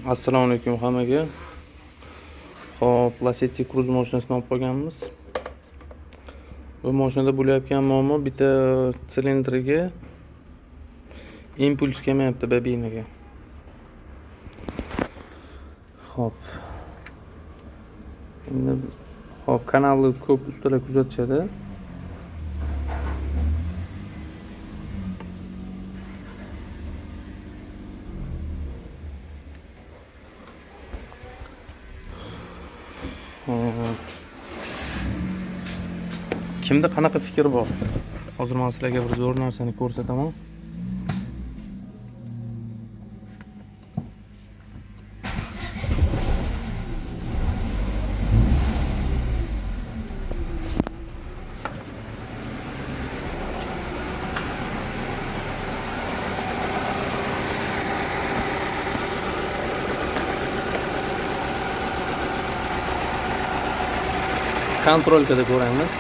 Assalomu alaykum hammaga. Xo'p, Lacetti Cruze mashinasini olib qolganmiz. Bu mashinada bo'layotgan muammo bitta silindriga impuls kelmayapti bobinaga. Xo'p. Endi xo'p, kanalni ko'p ustalar kuzatishadi. Kimda qanaqa fikr bor? Hozir men sizlarga bir zo'r narsani ko'rsataman. Kontrolkada ko'ramiz.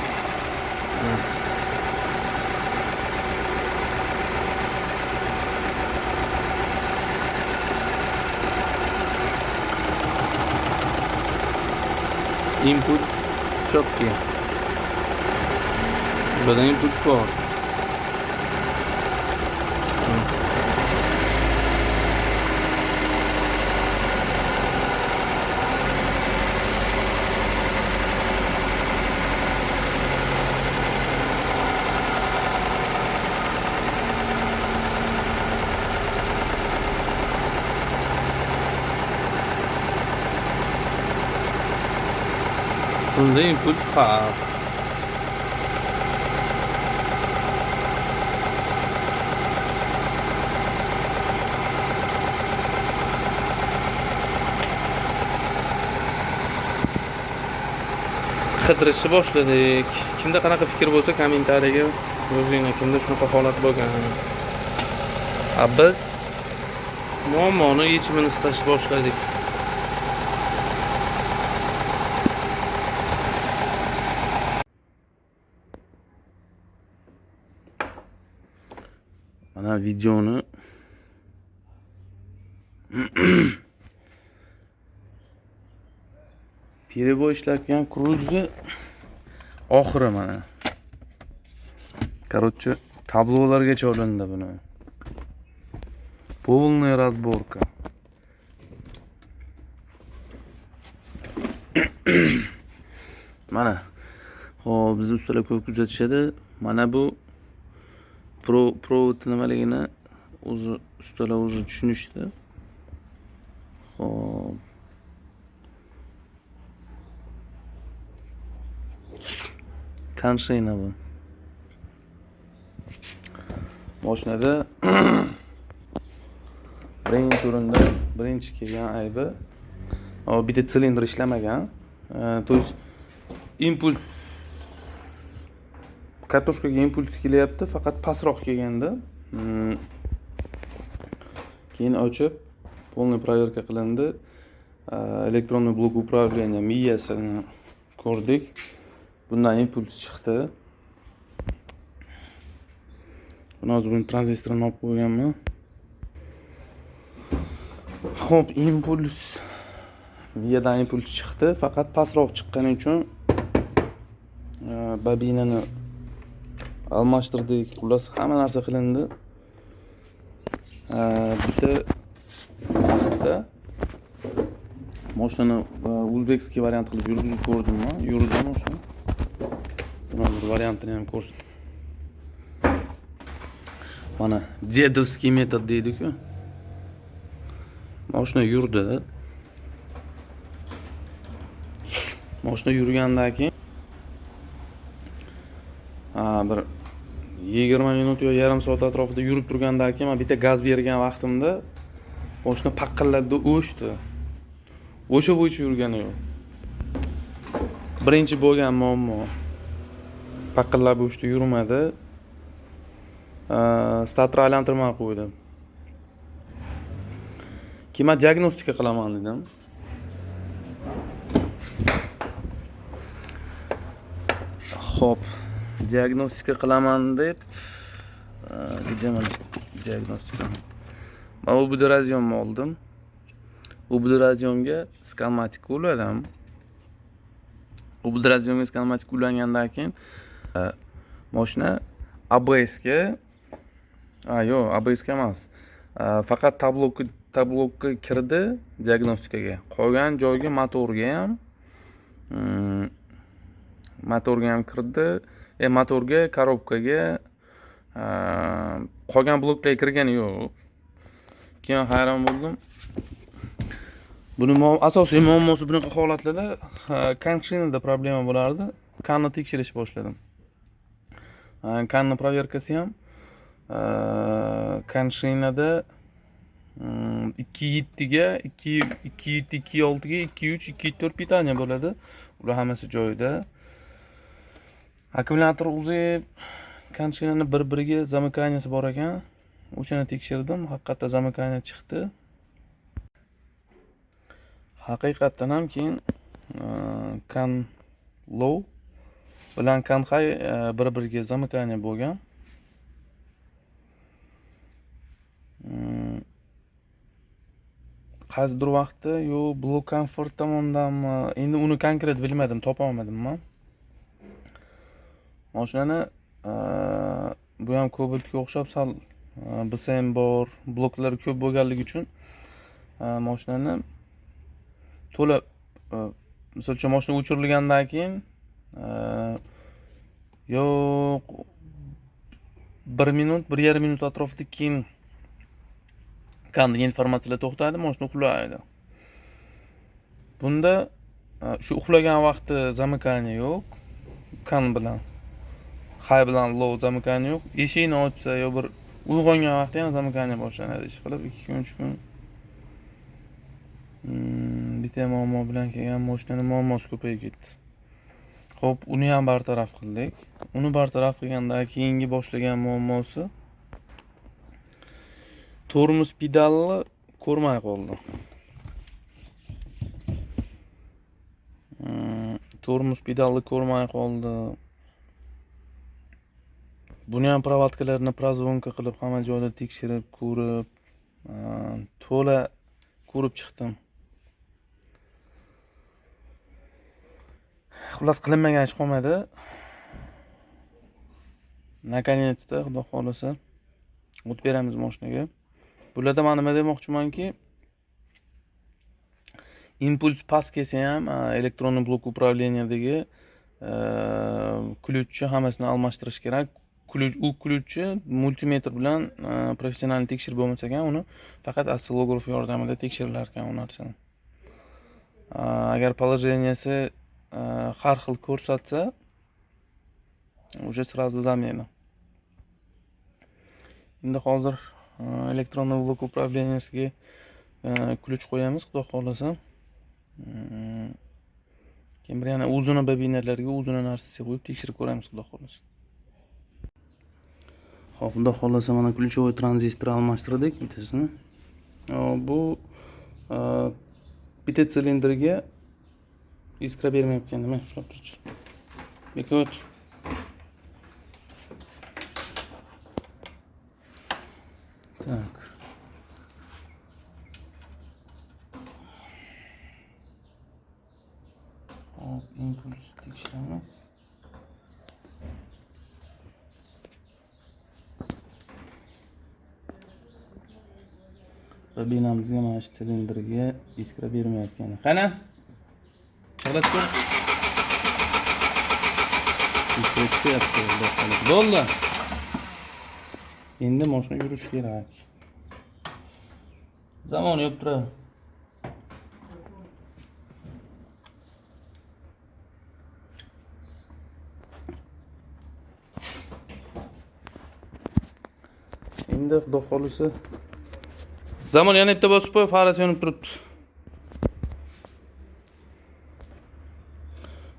Input четкий. Burada input bor. Bunda input past. Qidirishni boshladik. Kimda qanaqa fikr bo'lsa kommentariyaga yozinglar. Kimda shunaqa holat bo'lgan. Biz muammoni yechimini izlashni boshladik. Mana videoni перебой ishlatgan Cruze'ni oxiri mana. Короче, tablolargacha olindi buni. Полная разборка. Mana. Xo'p, bizni ustalar ko'p kuzatishadi. Mana bu провод nimaligini o'zi ustalar o'zi tushunishdi. Xo'p. Konshina bu. Mashinada birinchi o'rinda birinchi kelgan aybi bitta silindr ishlamagan. То есть impuls kartoshkaga impuls kelyapti, faqat pastroq kelganda. Keyin ochib полный проверка qilindi. Elektronli blok управления miyasini ko'rdik. Bundan impuls chiqdi. Buni hozir buni tranzistorini olib qo'yganman. Xo'p, impuls miyadan impuls chiqdi, faqat pastroq chiqqani uchun bobinani almashtirdik. Xullas, hamma narsa qilindi. Bitta mashinani o'zbekskiy variant qilib yurgizib ko'rdim men. Yurdim mashina. Buni bir variantini ham ko'rsin. Mana dedovskiy metod deydi-ku. Mashina yurdi. Mashina yurgandan keyin bir 20 minut yo yarim soat atrofida yurib turgandan keyin men bitta gaz bergan vaqtimda mashina paqilladi, o'chdi. O'sha bo'yicha yurgani yo'q. Birinchi bo'lgan muammo paqillab o'chdi, yurmadi. Starter aylantirmay qo'ydi. Keyin men diagnostika qilaman dedim. Xo'p, diagnostika qilaman deb где mana diagnostika? Men bu raziyonni oldim. UBD raziyomga skanmatik uladim. UBD raziyomga skanmatik ulangandan keyin mashina ABS ga, yo'q, ABS ga emas. Faqat tablokka kirdi diagnostikaga. Qolgan joyga motorga ham kirdi. Motorga, korobkaga, qolgan bloklarga kirgani yo'q. Keyin hayron bo'ldim. Buni asosiy muammosi bunaqa holatlarda konshinada problema bo'lardi. Kanni tekshirish boshladim. Kanni proverkasi ham konshinada 2.7ga, 2.7, 2.6ga, 2.3, 2.4 pitaniya bo'ladi. Ular hammasi joyida. Akkumulyator uzib, konshinani bir-biriga zamykaniyasi bor ekan. O'shani tekshirdim, haqiqatda zamykaniya chiqdi. Haqiqatdan ham keyin kan low bilan kan high bir-biriga zamykaniya bo'lgan. Qaysidir vaqtda yo blok komfort tomondanmi, endi uni konkret bilmadim, topa olmadim men. Mashinani bu ham Cobaltga o'xshab sal BCM bor, bloklari ko'p bo'lganligi uchun mashinani to'la, misol uchun mashina o'chirilgandan keyin yo'q 1 minut, 1,5 minut atrofida keyin qanday informatsiyalar to'xtaydi, mashina uxlaydi. Bunda shu uxlagan vaqti zamykaniya yo'q, kan bilan high bilan low zamykaniya yo'q. Eshikni ochsa yo bir uyg'ongan vaqtda ham zamykaniya boshlanadi. Ish qilib 2 kun, 3 kun bitta muammo bilan kelgan mashinaning muammosi ko'payib ketdi. Xo'p, uni ham bartaraf qildik. Uni bartaraf qilgandan keyingi boshlagan muammosi tormoz pedalni ko'rmay qoldi. Tormoz pedalni ko'rmay qoldi. Buni ham provodkalarini prozvonka qilib, hamma joyda tekshirib, ko'rib, to'la ko'rib chiqdim. Xullas qilinmagan ish qolmadi. Наконец-то, Xudo xolasa, o't beramiz mashinaga. Bularda men nima demoqchimanki, impuls past kelsa ham elektron blok управлениядagi ключni hammasini almashtirish kerak. U ключni multimetr bilan professional tekshirib bo'lmasa ekan, uni faqat oscillograf yordamida tekshirilar ekan u narsani. Agar положениеsi har xil ko'rsatsa, уже сразу замена. Endi hozir elektron blok управлениesiga ключ qo'yamiz, Xudo xolasa. Keyin bir yana o'zini bobinalarga o'zini narsasiga qo'yib tekshirib ko'ramiz, Xudo xolasa. Xo'p, Xudo xolasa mana ключевой tranzistor almashtirdik bittasini. Bu bitta silindrga iskra bermayotgan, nima ushlab turchi. Bekot. Так. Hop, impuls tekshiramiz. Bobinamizga mana shu silindrga iskra bermayotgan. Qani? Chig'latib ko'r. Iskra chiqyapti, xudo xohlasa. Bo'ldi. Endi mashina yurish kerak. Zamon yo'q turadi. Endi xudo xolisa zamon yana bitta bosib qo'y, farasi yonib turibdi.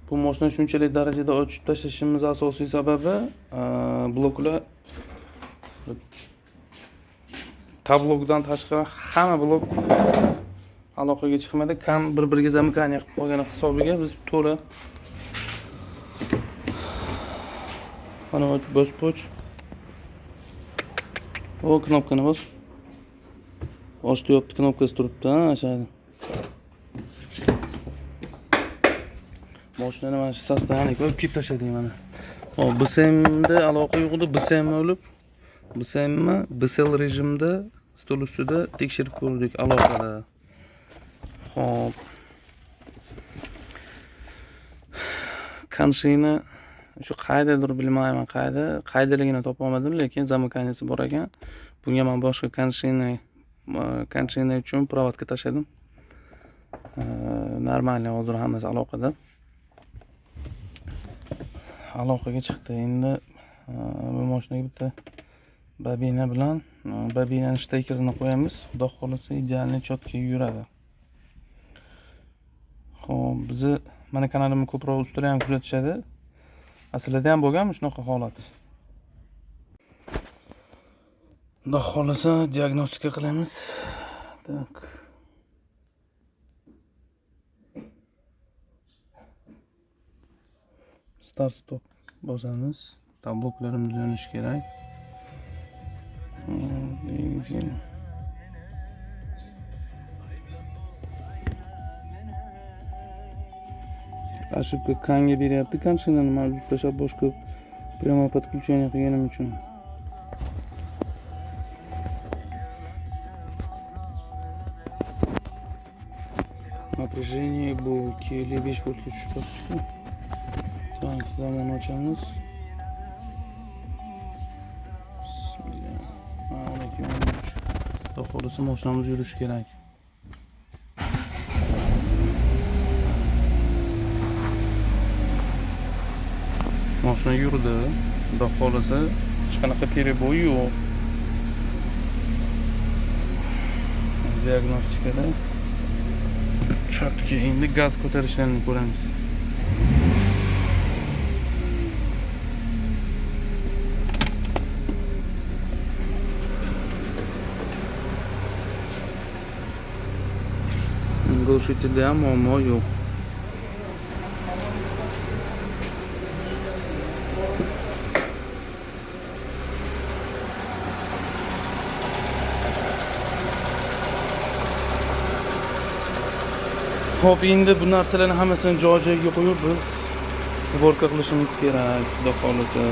Bu mashina shunchalik darajada ochib tashlashimiz asosiy sababi bloklar tablokdan tashqari hamma blok aloqaga chiqmadi. Kan bir-biriga zamykaniya qilib qolgani hisobiga biz to'la mana bosib qo'y. O knopkani bos. Ochdi yopdi knopkasi turibdi, ha, aşağıda. Mashinani mana shu состояние ko'rib kiyib tashladik mana. Hop, BSMda aloqa yo'q edi, BSM o'lib, BSMni BSL rejimda stol ustida tekshirib ko'rdik aloqada. Hop. Konshini shu qaydadir bilmayman, qaydaligini topa olmadim, lekin zamykaniyasi bor ekan. Bunga men boshqa konshina uchun provodka tashladim. Normal hozir hammasi aloqada. Aloqaga chiqdi. Endi bu mashinaga bitta babina bilan babinani shtekerini qo'yamiz. Xudo xolasa idealniy chotga yuradi. Xo'p, bizni mana kanalimni ko'proq ustalar ham kuzatishadi. Aslida ham bo'lganmi shunaqa holat? Xudo xolasa diagnostika qilamiz. Tak. Start stop bosamiz. Tabloklarimiz yonishi kerak. Ошибка kanga beryapti. Konshinani men uzib tashlab boshqa прямое подключение qilganim uchun. Напряжение bu 255 voltga tushib qolibdi. Так, zamon ochamiz. Bismillah. 12, 13. Xudo xohlasa mashinamiz yurishi kerak. Mashina yurdi. Xudo xohlasa hech qanaqa перебой yo'q. Diagnostikada chotki endi gaz ko'tarishlarini ko'ramiz. Глушителda ham muammo yo'q. Xo'p, endi bu narsalarni hammasini joy-joyiga qo'yib biz sborka qilishimiz kerak, xudo xolasa.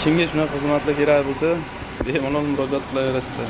Kimga shunaqa xizmatlar kerak bo'lsa, bemalol murojaat qilaverasizlar.